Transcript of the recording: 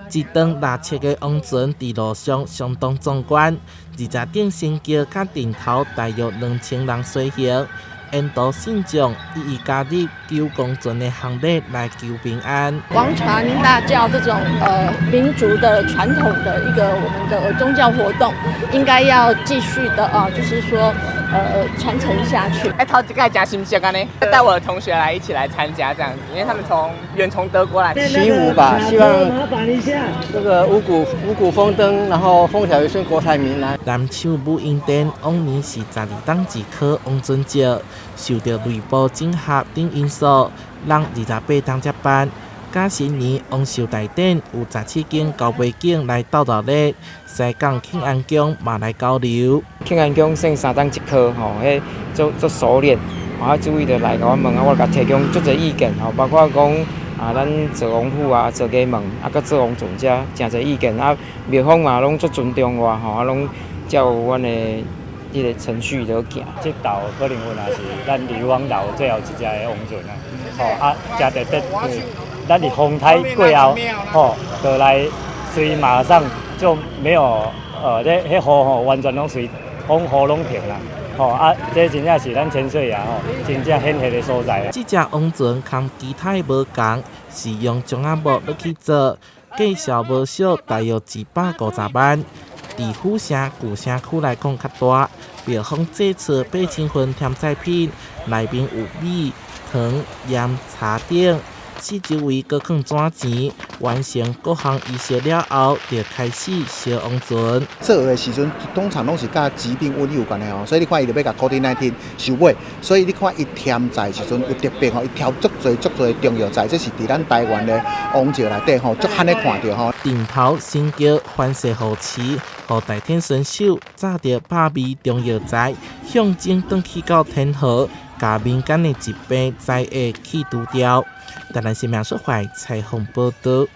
這棟六尺的王船佇路上相當壯觀，二十頂神轎佮頂頭大約2000人隨行，沿途信眾一一加入救王船的行列來求平安。王船大轎這種民族的傳統的一個我們的宗教活動，應該要繼續的啊，就是說傳承下去。哎，頭一擺誠新鮮按呢，帶我的同學來一起來參加這樣子，因為他們從遠從德國來。祈福吧，希望這個五穀豐登，然後風調雨順，國泰民安。南廠武英殿往年是12冬一科王船節，受著內部整合等因素，人28冬才辦。甲新年王壽大典有17間高飛景來鬥熱鬧，西港慶安宮嘛來交流。慶安宮算三冬一科吼，彼足足熟練，啊，主委就來共我問啊，我共提供足濟意見吼，包括講啊，咱做王府啊，做衙門啊，閣做王船遮，誠濟意見啊，廟方嘛攏足尊重我吼，啊，攏照阮的彼个程序咧行。這道可能阮也是咱李王樓最後一隻的王船啊，吼啊，誠特別，因為咱佇風颱過後，吼，就來隨馬上就沒有，這彼雨吼完全攏隨風雨攏停啦，吼啊，這真正是咱千歲爺吼真正顯赫的所在啊。這隻王船佮其他的無仝，是用樟仔木落去做，價數無少，大約250萬。佇府城舊城區來講較大，廟方祭出8000份添菜品，內面有米、糖、鹽、茶等。四周圍閣囥紙錢，完成各項儀式了後，就開始燒王船。做的時陣，通常攏是佮疾病瘟疫有關係吼，所以你看伊就欲共 COVID-19 收尾，所以你看伊添菜時陣有特別吼，伊調足濟足濟中藥材，這是佇咱台灣的王轎內底吼，足罕咧看著吼。頂頭神轎翻勢護持，予大天神手紮著百味中藥材，象徵轉去到天河，共民間的疾病災厄去除掉。台南新聞說懷採訪報導。